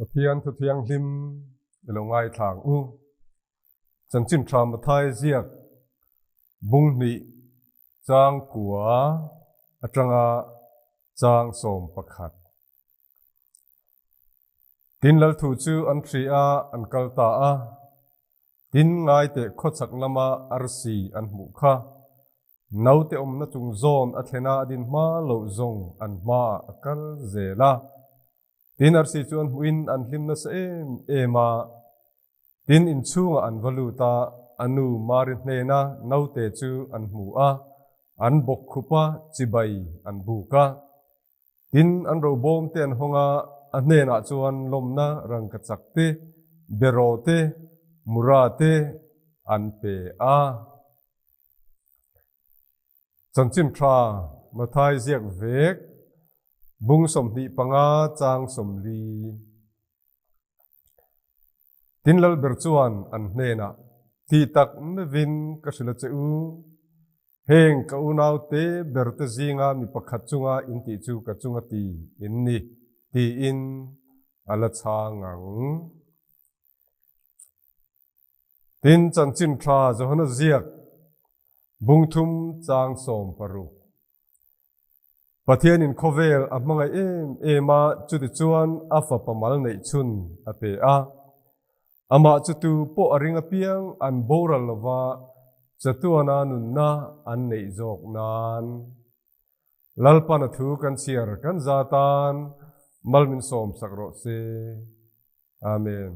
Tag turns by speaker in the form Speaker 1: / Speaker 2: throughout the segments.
Speaker 1: Pathian thu thianghlim i lo ngaithla ang u. Chanchin tha Mathai ziak bung hnih chang kua atanga chang 11. Tin Lalthu chu an hri a, an kal ta a. Tin ngaite khawchhak lama arsi an hmuh kha. Naute awmna chung zawn a thlena a din hma loh zawng an hmaah a kal zel a. Tin arsi chu an hmuhin an hlim nasa em em a. Tin inchhungah an va lut a, a nu Mari hnena naute chu an hmu a, an bawk khup a, chibai an buk a. Tin an robawm te an hawng a, a hnenah chuan lawmna rangkachak te, beraw te, mura te an pe a. Chanchin tha Mathai ziak vek, bung 25 chang 40. Tin Lalber chuan an hnenah, Ti tak mevin ka hrilh a che u, heng ka unaute berte zinga mi pakhat chunga in tih chu ka chunga ti in ni, tiin a la chhang ang. Tin, chanchin tha Johana ziak bung thum chang 16. Pathianin khawvel a hmangaih em em a, chutichuan a fapa mal neih chhun a pe a. Amah chu tu pawh a ring apiang an boral lova chatuana nunna an neih zawk nan. Lalpan a thu kan chhiar kan za tan mal min sawm sak rawh se. Amen.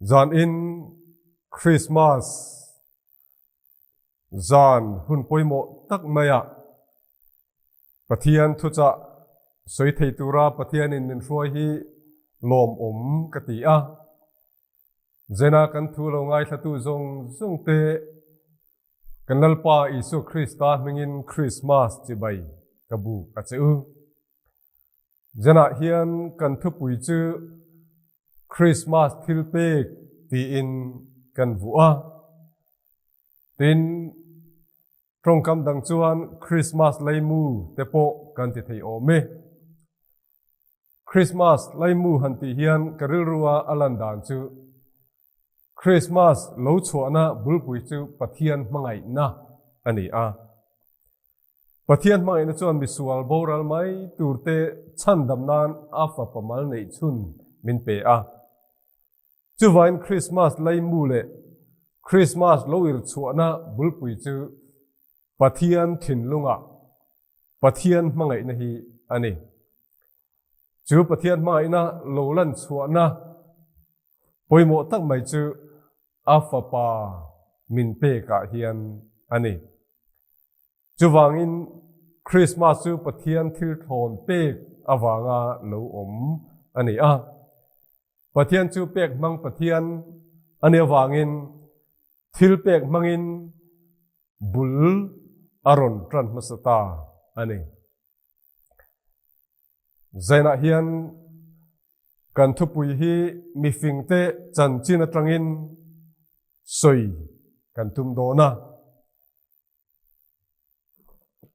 Speaker 1: Zan in Christmas zan hun pawimawh tak mai ah Pathian thuchah sawi thei tura Pathianin min hruai hi lawmawm ka ti a. Zena kan thu lo ngaithlatu zawng zawng te kan Lalpa Isua Krista hmingin Christmas chibai ka buk a che u. Zenah hian kan thupui chu Christmas thilpek tiin kan vuah a. Tin, tawngkam dang chuan Christmas leimu te pawh kan ti thei awm e. Christmas laimu han tih hian ka rilrua a lan dan chu Christmas lo chhuahna bulpui chu Pathian hmangaihna a ni a. Pathian hmangaihna chuan misual boral mai turte chhandam nan a fapa mal neih chhun min pe a. Chuvain Christmas laimu leh Christmas lo ir chhuahna bulpui chu Pathian thinlungah Pathian hmangaihna hi a ni. Chu Pathian hmangaihna lo lan chhuahna pawimawh tak mai chu a fapa min pekah hian a ni. Chuvangin Christmas chu Pathian thil thlawn pek avanga lo awm a ni a. Pathian chu pek hmang Pathian a nih avangin thil pek hmangin bul a rawn tan hmasa ta a ni. Zainah hian kan thupui hi mifingte chanchin atangin sawi kan tum dawn a.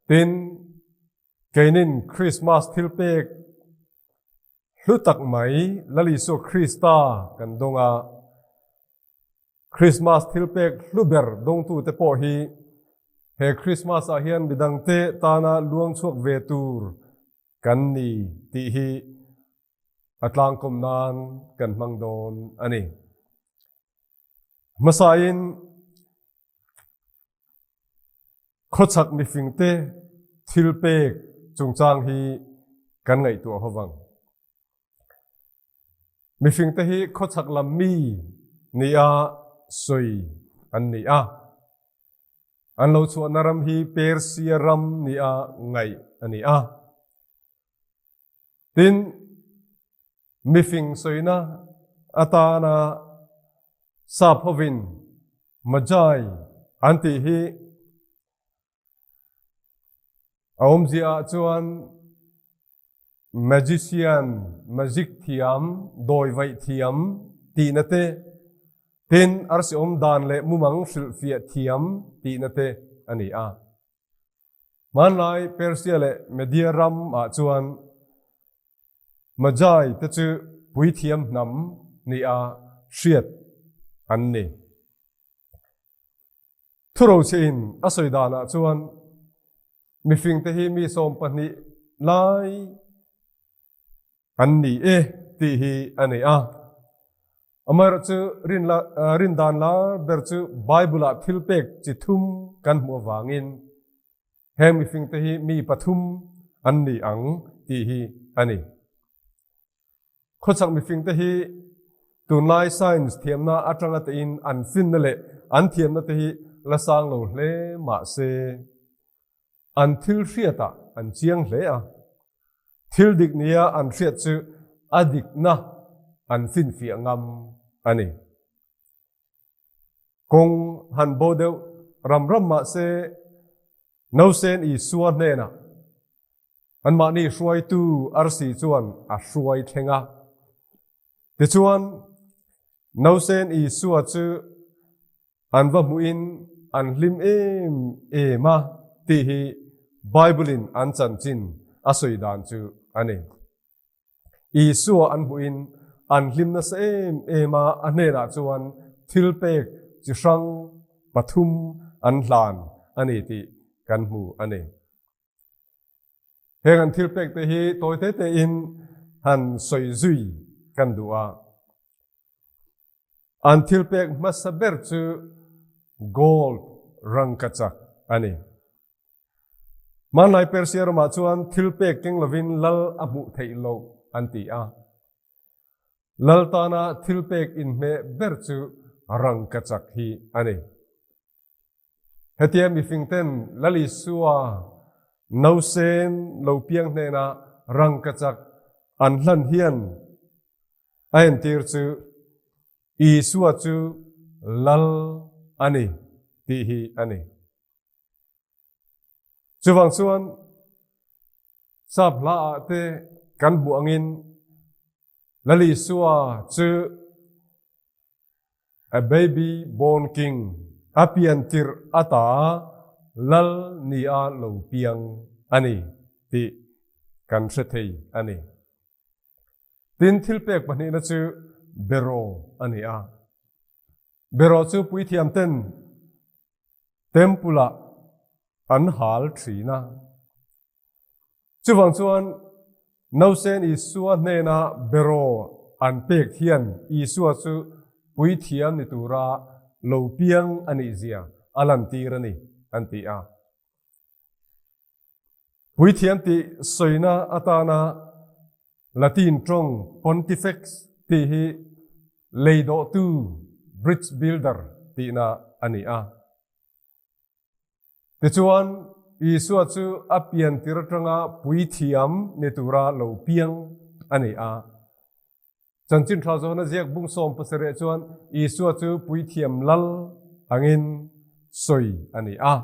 Speaker 1: Tin, keinin Christmas thilpek hlu tak mai Lal Isua Krista kan dawng a. Christmas thilpek hlu ber dawngtute pawh hi he Christmas ah hian midangte tana luang chhuak ve tur kan ni tih hi a tlangkawm nan kan hmang dawn a ni. Hmasain khawchhak mifingte thilpek chungchang hi kan ngaihtuah hovang. Mifingte hi khawchhak lam mi nia sawi an ni a. An lo chhuahna ram hi Persia ram nia ngaih a ni a. Tin, mifing sawina atana sap hovin Magi an tih hi a awmzia ah chuan magician, magic thiam, dawi vaih thiam tihna te, tin arsi awm dan leh mumang hrilhfiah thiam tihna te a ni a. Hmanlai Persia leh Media ram ah chuan Magi te chu puithiam hnam nia hriat an ni. Thurochhe in a sawi danah chuan mifingte hi mi 12 lai an ni e tih hi a ni a. Amaherawhchu rin dan lar ber chu Bible-ah thil pek chi thum kan hmuh avangin heng mifingte hi mi pathum an ni ang tih hi a ni. Khawchhak mifingte hi tunlai science thiamna atanga tein an finna leh an thiamna te hi la sang lo hle mah se, an thil hriatah an chiang hle a. Thil dik nia an hriat chu a dikna an finfiah ngam a ni. Kawng han bo deuh ram ram mah se, Nausen Isua hnenah anmahni hruaitu arsi chuan a hruai thleng a. Tichuan, Nausen Isua chu an va hmuhin an hlim em em a tih hi Bible-in an chanchin a sawi dan chu a ni. Isua an hmuhin an hlim nasa em em a, a hnenah chuan thilpek chi hrang pathum an hlan a ni tih kan hmu a ni. Heng an thilpek te hi tawi te tein han sawi zui kan duh a. An thilpek hmasa ber chu gold rangkachak a ni. Hmanlai Persia ramah chuan thilpek keng lovin lal a hmuh theih loh an ti a. Lal tana thilpek inhmeh ber chu rangkachak hi a ni. Hetia mifingten Lal Isua nausen lo piang hnenah rangkachak an hlan hian a entir chu Isua chu Lal a ni tih hi a ni. Chuvang chuan sap hla ah te kan hmuh angin Lal Isua chu a baby born king, a pian tirh ata Lal nia lo piang a ni tih kan hre thei a ni. Tin, thilpek pahnihna chu beraw a ni a. Beraw chu puithiam ten Temple-ah an hal thin a. Chuvang chuan Nausen Isua hnena beraw an pek hian Isua chu puithiam ni tura lo piang a nih zia a lantir a ni, an ti a. Puithiam tih sawina atana Latin tawng Pontifex tih hi leidawhtu, bridge builder, tihna a ni a. Tichuan, Isua chu a piantir atanga puithiam ni tura lo piang a ni a. Chanchin Tha Zawhna ziak bung 17 chuan Isua chu puithiam lal angin sawi a ni a.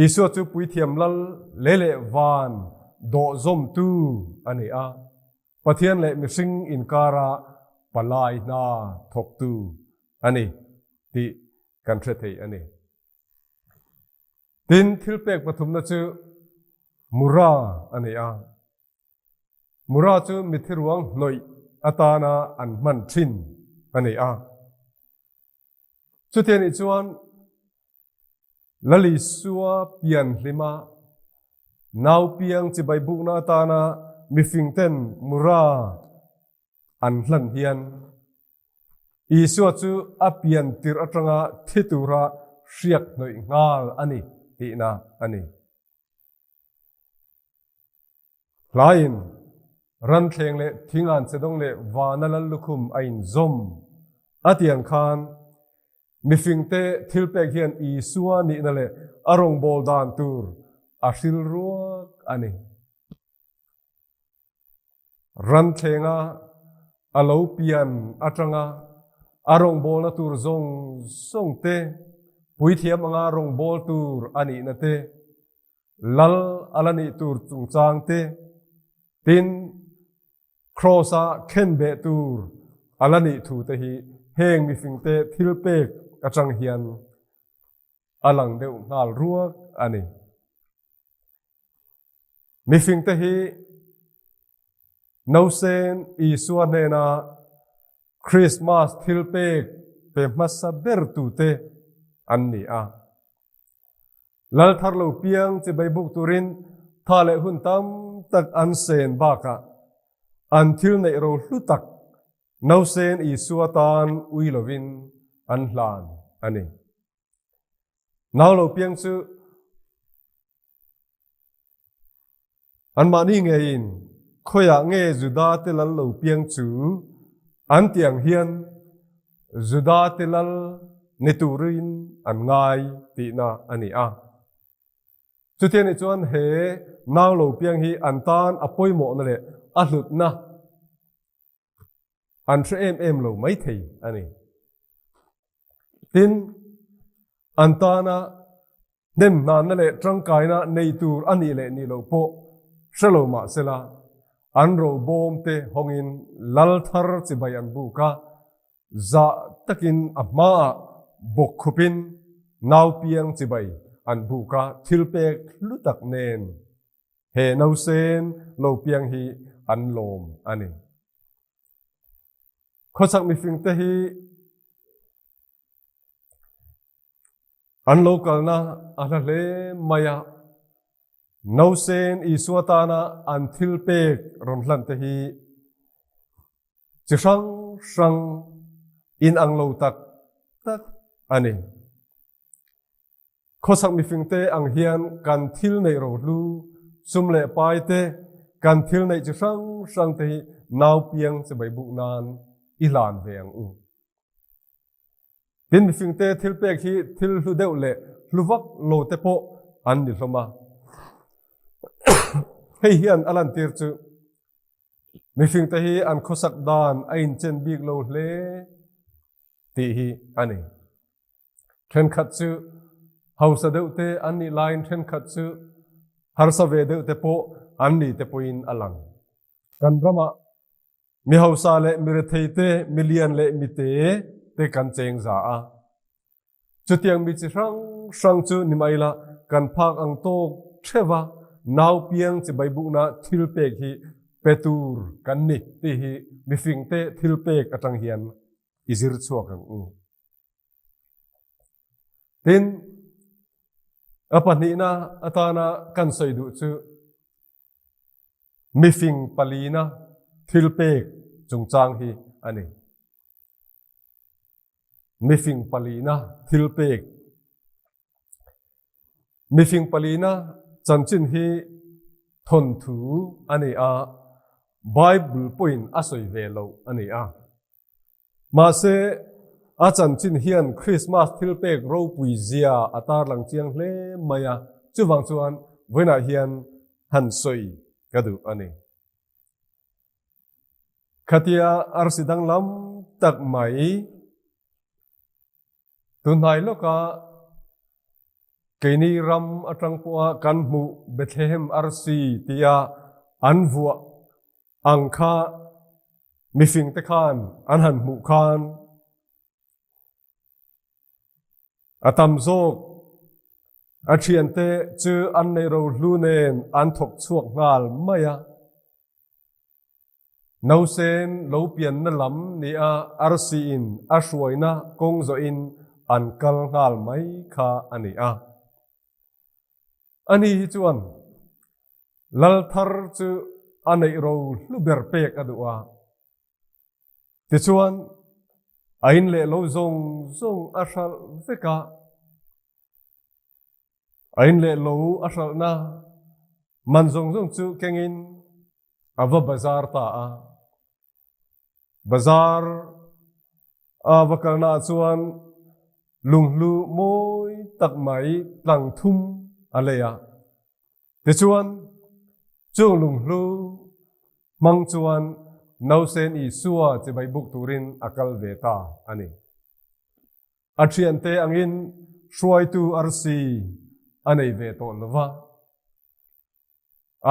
Speaker 1: Isua chu puithiam lal lei leh van dawhzawmtu a ni a, Pathian leh mihring inkara palai hna thawktu a ni tih kan hre thei a ni. Tin, thilpek pathumna chu mura a ni a. Mura chu mithi ruang hnawih atana an hman thin a ni a. Chutiang nih chuan Lal Isua pian hlima nau piang chibai bukna atana mifingten mura an hlan hian Isua chu a pian tirh atanga thi tura hriak hnawih nghal a ni tihna a ni. Hlaiin ranthleng leh thingan chedawng leh vana lal lukhum a inzawm a ti ang khan mifingte thilpek hian Isua nihna leh a rawngbâwl dan tur a hril ruak a ni. Ranthlenga a lo pian atanga a rawngbawlna tur zawng zawng te, puithiam anga rawngbâwl tur a nihna te, Lal a la nih tur chungchang te, tin, Kraws-a khenbeh tur a la nih thu te hi heng mifingte thilpek atang hian a lang deuh nghal ruak a ni. Mifingte hi Nausen Isua hnena Krismas thilpek pe hmasa ber tute an ni a. Lal thar lo piang chibai buk turin tha leh hun tam tak an sen bakah an thil neih ro hlu tak Nausen Isua tan ui lovin an hlan a ni. Nau lo piang chu anmahni ngeiin khawiah nge Juda te lal lo piang chu an tih ang hian Juda te lal ni turin an ngai tihna a ni a. Chutiang nih chuan he nau lo piang hi an tan a pawimawhna leh a hlutna an hre em em lo mai thei a ni. Tin, an tana hnem hnanna leh tangkaina nei tur a nih leh nih loh pawh hre lo mah sela, an robawm te hawngin lal thar chibai an buk a, zah takin a hmaah bawk khupin naupiang chibai an buk a, thilpek hlu tak nen he nausen lo piang hi an lawm a ni. Khawchhak mifingte hi an lo kalna a hla hle mai a, nausen Isua tana an thil pek rawn hlan te hi chi hrang hrang inang lo tak tak a ni. Khawsak mifingte ang hian kan thil neih rohlu, sum leh pai te, kan thil neih chi hrang hrang te hi nau piang chibai buk nan i hlan ve ang u. Tin mifingte thil pek hi thil hlu deuh leh hlu vak lo te pawh an ni hlawm a. Hei hian a lantir chu mifingte hi an khawsak dan a inchen bik lo hle tih hi a ni. Thenkhat chu hausa deuh te an nih laiin thenkhat chu harsa ve deuh te pawh an ni te pawhin a lang. Kan ramah mi hausa leh mi rethei te, mi lian leh mi te te kan cheng za a. Chutiang mi chi hrang hrang chu ni mai la kan phak ang tawk theuh a, nau piang chibai bukna thil pek hi pe tur kan ni tih hi mifing te thil pek atang hian i zir chhuak ang u. Tin, a pahnihna atana kan sawi duh chu mifing palina thil pek chungchang hi a ni. Mifing palina thil pek. Mifing palina chanchin hi thawnthu a ni a, Bible pawhin a sawi ve lo a ni a. Mahse, a chanchin hian Krismas thilpek ropui zia a tarlang chiang hle mai a, chuvang chuan vawiinah hian han sawi ka duh a ni. Khatia arsi danglam tak mai tunhnai lawka keini ram atang pawha kan hmuh Bethlehem arsi tia an vuah ang kha mifing te khan an han hmuh khan a tam zawk a thiante chu an nei ro hlu nen an thawk chhuak nghal mai a. Nausen lo pianna lam nia arsi in a hruaina kawng zawhin an kal nghal mai kha a ni a. Ani hi chuan lal thar chu a neih ro hlu ber pek a duh a. Tichuan, a in leh lo zawng zawng a hralh vek a. A in leh lo a hralhna man zawng zawng chu kengin a va bazar ta a. Bazar a va kalna ah chuan lunghlu mawi tak mai tlang thum a lei a. Tichuan, chung lunghlu hmang chuan Nausen Isua chibai buk turin a kal ve ta a ni. A thiante angin hruaitu arsi a nei ve tawh lo va.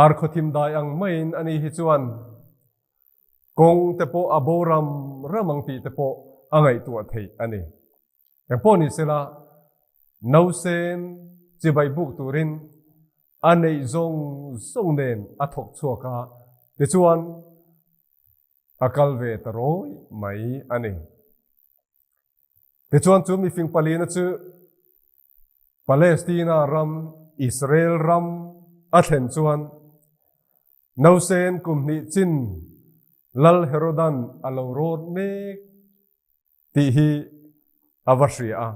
Speaker 1: Ar khawthim dai ang maiin ani hi chuan kawng te pawh a bo ram ram ang tih te pawh a ngaihtuah theih a ni. Engpawh ni sela, nausen chibai buk turin. A neih zawng zawng nen a thawk chhuak a, tichuan a kal ve ta rawi mai a ni. Tichuan chu mifing palina chu Palestina ram, Israel ram a thlen chuan nausen kum hnih chin Lal Herodan a lo rawt mek tih hi a va hria a.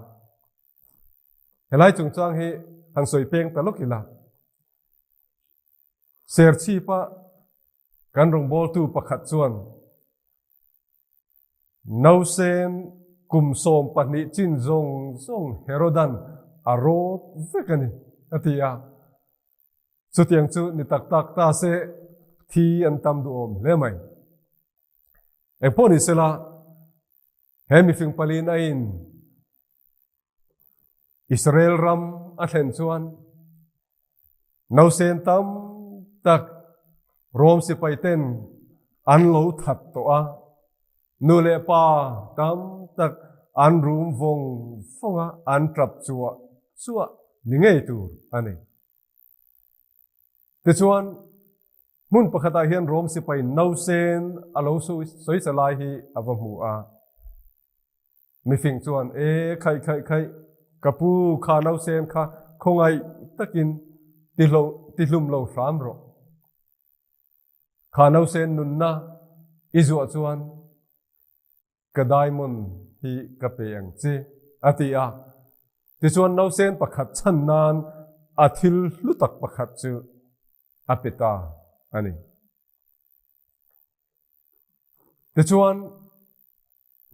Speaker 1: Helai chungchang hi han sawi peng ta lawk ila. Serchhipa kan rawngbawltu pakhat chuan nausen kum 12 chin zawng zawng Herodan a rawt vek a ni, a ti a. Chutiang chu ni tak tak ta se thi an tam duhawm hle mai. Engpawh ni sela, He mifing palin a in Israel ram a thlen chuan nausen tam tak Rom sipai ten an lo that tawh a, nu leh pa tam tak an rum vawng vawng a, an tap chuah chuah ni ngei tur a ni. Tichuan, hmun pakhatah hian Rom sipai nausen a lo sawisa lai hi a va hmu a. Mifing chuan, E, khaih, khaih, khaih, ka pu, kha nausen kha khawngaih takin tihlum lo hram rawh. Kha nausen nunna i zuah chuan ka diamond hi ka pe ang che, a ti a. Tichuan nausen pakhat chhan nan a thil hlu tak pakhat chu a pe ta a ni. Tichuan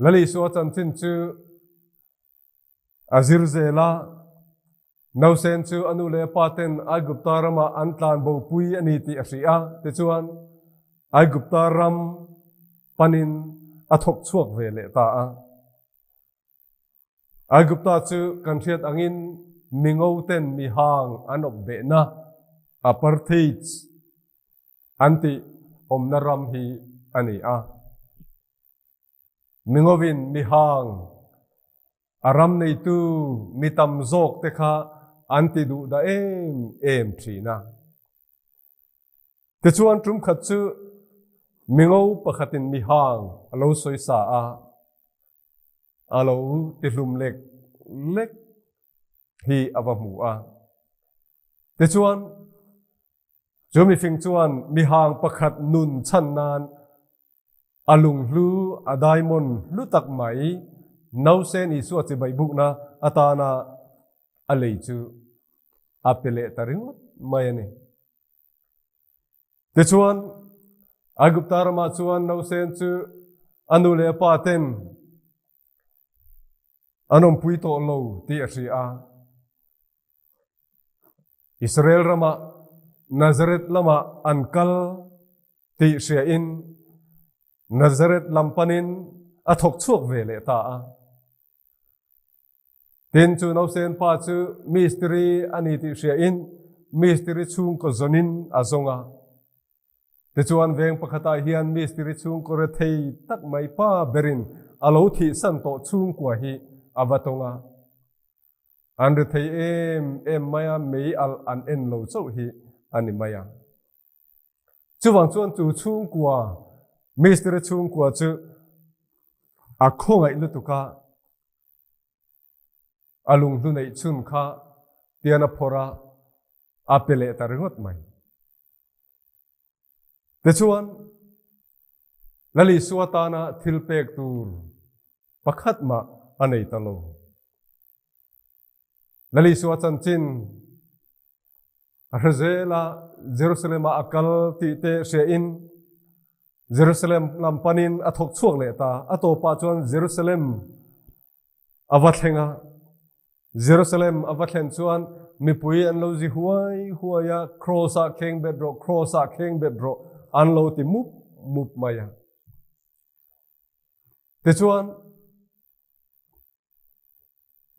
Speaker 1: Lal Isua chanchin chu a zir zel a, nausen chu a nu leh a pa ten Aigupta ramah an tlan bopui a ni tih a hrih a, tichuan Aigupta ram panin a thawk chhuak ve leh ta a. Aigupta chu kan hriat angin mingo ten mihang an awp behna, apartheid, an tih awmna ram hi a ni a. Mingovin mihang a ram neitu mi tam zawk te kha an ti duh dah em em thin a. Tichuan tum khat chu mingo pakhatin mihang a lo sawi sa a, a lo ti hlum lek lek hi a va hmu a. Tichuan chu mifing chuan mihang pakhat nun chhan nan A lunghlu, a diamond hlu tak mai, nausen Isua chibai bukna atana a lei chu a pe leh ta ringawt mai a ni. Tichuan, Aigupta ramah chuan nausen chu a nu leh a pa ten an awmpui tawh lo tih a hria a. Israel ramah Nazareth lamah an kal tih hria in Nazareth lam panin a thawk chhuak ve leh ta a. Tin, chu nausen pa chu mistiri a ni tih hria in mistiri chhungkaw zawnin a zawng a. Tichuan veng pakhatah hian mistiri chhungkaw rethei tak mai pa berin a lo thihsan tawh chhungkua hi a va tawng a. An rethei em em mai a, mei alh an en lo chauh hi a ni mai a. Chuvang chuan chu chhungkua, mistiri chhungkua chu a khawngaih lutuk a, a lunghlu neih chhun kha tian a phawrh a, a pe leh ta ringawt mai. Tichuan, Lal Isua tana thil pek tur pakhat mah a nei ta lo. Lal Isua chanchin a hre zel a, Jerusalem-ah a kal tih te hriain Jerusalem lam panin a thawk chhuak leh ta. A tawpah chuan Jerusalem a va thleng a. Jerusalem a va thlen chuan mipui an lo zi huai huai a, Kraws-ah kheng bet rawh, Kraws-ah kheng bet rawh an lo ti mup mup mai a. Tichuan,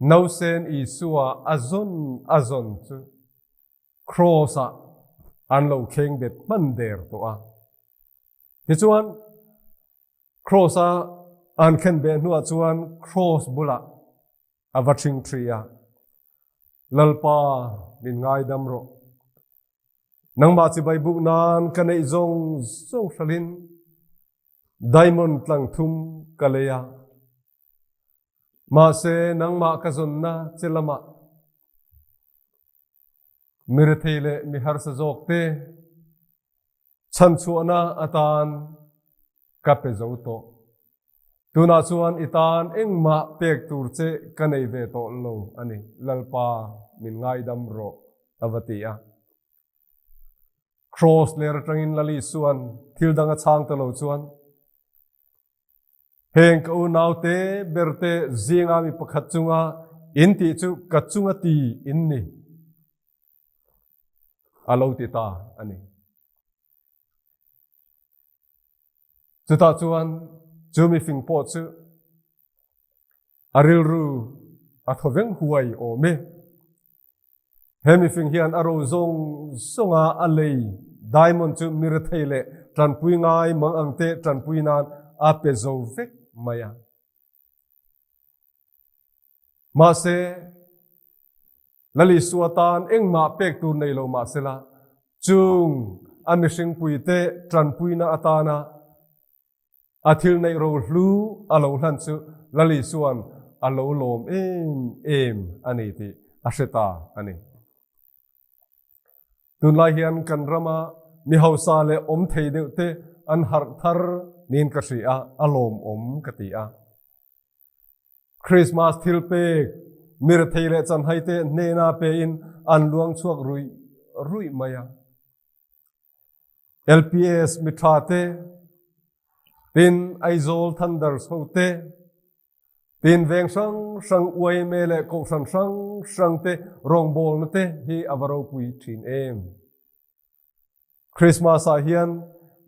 Speaker 1: Nausen Isua a zawn a zawn chu Kraws-ah an lo kheng bet hman der tawh a. Tichuan, Kraws-a an khen beh hnuah chuan Kraws bulah a va ṭhing ṭhi a, Lalpa, min ngaidam rawh. Nangmah chibai buk nan ka neih zawng zawng hralhin diamond tlang thum ka lei a. Mahse nangmah ka zawnna che lamah mi rethei leh mi harsa zawk te chhanchhuahna atan ka pe zo tawh. Tunah chuan i tan engmah pek tur che ka nei ve tawh lo a ni, Lalpa min ngaidam rawh, a va ti a. Kraws ler atangin Lali chuan thil dang a chhang ta lo chuan, Heng ka unaute berte zinga mi pakhat chunga in tih chu ka chunga ti in ni, a lo ti ta a ni. Chutah chuan chu mifing pawh chu a rilru a thaw veng huai awm e. He mifing hian a ro zawng zawnga a lei diamond chu mi rethei leh tanpui ngai mang ang te tanpui nan a pe zo vek mai a. Mahse, Lal Isua tan engmah pek tur nei lo mahsela, chung a mihringpuite tanpuina atana a thil neih rohlu a lo hlan chu Lal Isua'n a lo lawm em em a ni tih a hre ta a ni. Tunlai hian kan rama mi hausa leh awm thei deuh te an harh thar niin ka hria a, a lawmawm ka ti a. Christmas thil pek mirethei leh chanhai te hnena pein an luang chhuak ruih ruih mai a. LPS mitha te, tin Aizawl Thunders ho te, tin veng hrang hrang YMA leh kohhran hrang hrang te rawngbawlna te hi a va ropui thin em. Christmas ah hian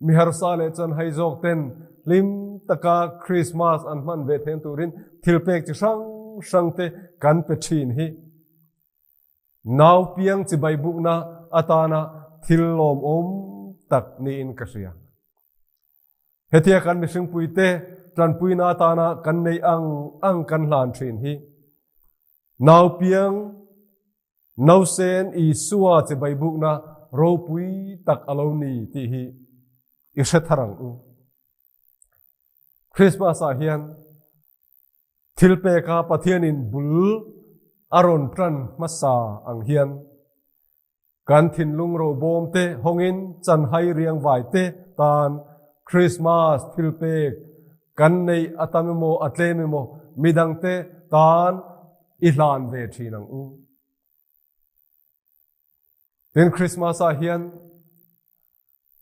Speaker 1: mi harsa leh chanhai zawk ten hlim taka Christmas an hman ve then turin thil pek chi hrang hrang te kan pe thin hi. Nau piang chibai bukna atana thil lawmawm tak niin ka hria. Hetia kan mihringpui te tanpuina atana kan nei ang ang kan hlan thin hi. Nau piang Nausen Isua chibai bukna ropui tak a lo ni tih hi i hre thar ang u. Christmas ah hian thil peka Pathianin bul a rawn tan hmasa ang hian kan thinlung robawm te hawngin chanhai riang vai te tan Christmas thil pek kan neih a tam emaw a tlem emaw midang te tan i hlan ve thin ang u. Tin Christmas ah hian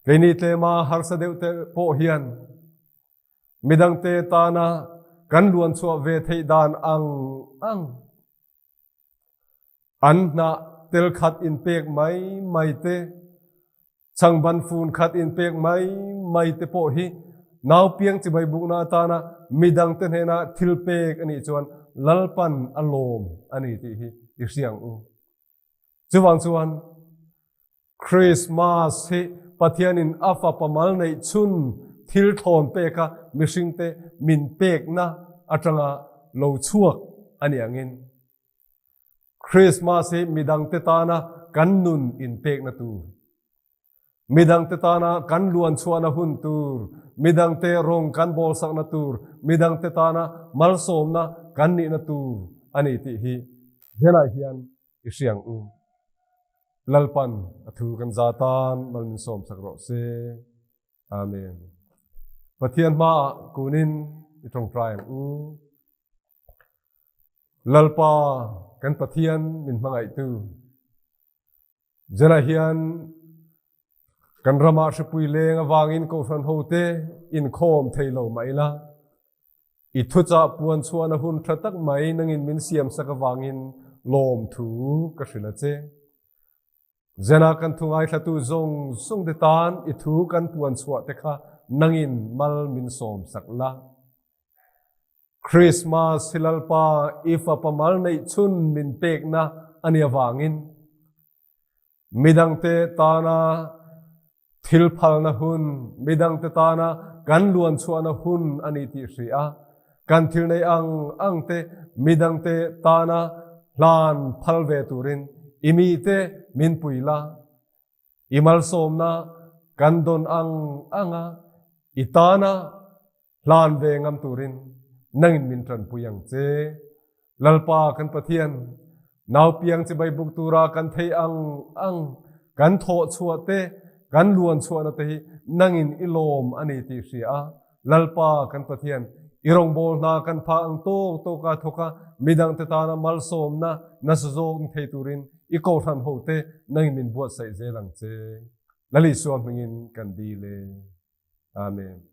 Speaker 1: keini tlema harsa deuh te pawh hian midang te tana kan luan chhuah ve theih dan ang ang an hnah tel khat in pek mai mai te Changban fun khat in pek mai mai te pawh hi nau piang chibai bukna atana midang te hnena thil pek a nih chuan Lalpan a lawm a ni tih hi i hria ang u. Chuvang chuan Christmas hi Pathianin a fapa mal neih chhun thil thlawn peka mihringte min pekna atanga lo chhuak a ni angin Christmas hi midangte tana kan nun inpekna tur, midangte tana kan luan chhuahna hun tur, midangte rawng kan bawlsakna tur, midangte tana malsawmna kan nihna tur a ni tih hi helai hian i hria ang u. Lalpan a thu kan za tan mal min sawm sak rawh se. Amen. Pathian hmaah kunin i tawngtai ang u. Lalpa kan Pathian min hmangaihtu. Zela hian kan rama hripui leng awangin kohhran ho te inkhawm thei lo mai la. I thuchah puan chuan a hun tha tak mai nangin min siam sak awangin lawm thu ka hrilh a che. Zena kan thu ngaithlatu zawng zawng te tan i thu kan puan chhuah te kha nangin mal min sawm sak la. Christmas hi Lalpa i fapa mal neih chhun min pekna a nih avangin midangte tana thil phalna hun, midangte tana kan luan chhuahna hun a ni tih hria a, kan thil nei ang ang te midangte tana hlan phal ve turin i mite min pui la. I malsawmna kan dawn ang anga i tana hlan ve ngam turin nangin min tanpui ang che. Lalpa kan Pathian, naupiang chibai buk tura kan thei ang ang kan thawh chhuah te, kan luan chhuahna te hi nangin i lawm a ni tih hria a, Lalpa kan Pathian, i rawngbâwl hna kan pha ang tawk tawka thawk a, midangte tana malsawmna nasa zawk ni thei turin i kohhran hote nangin min buatsaih zel ang che. Lal Isua hmingin kan dil e. Amen.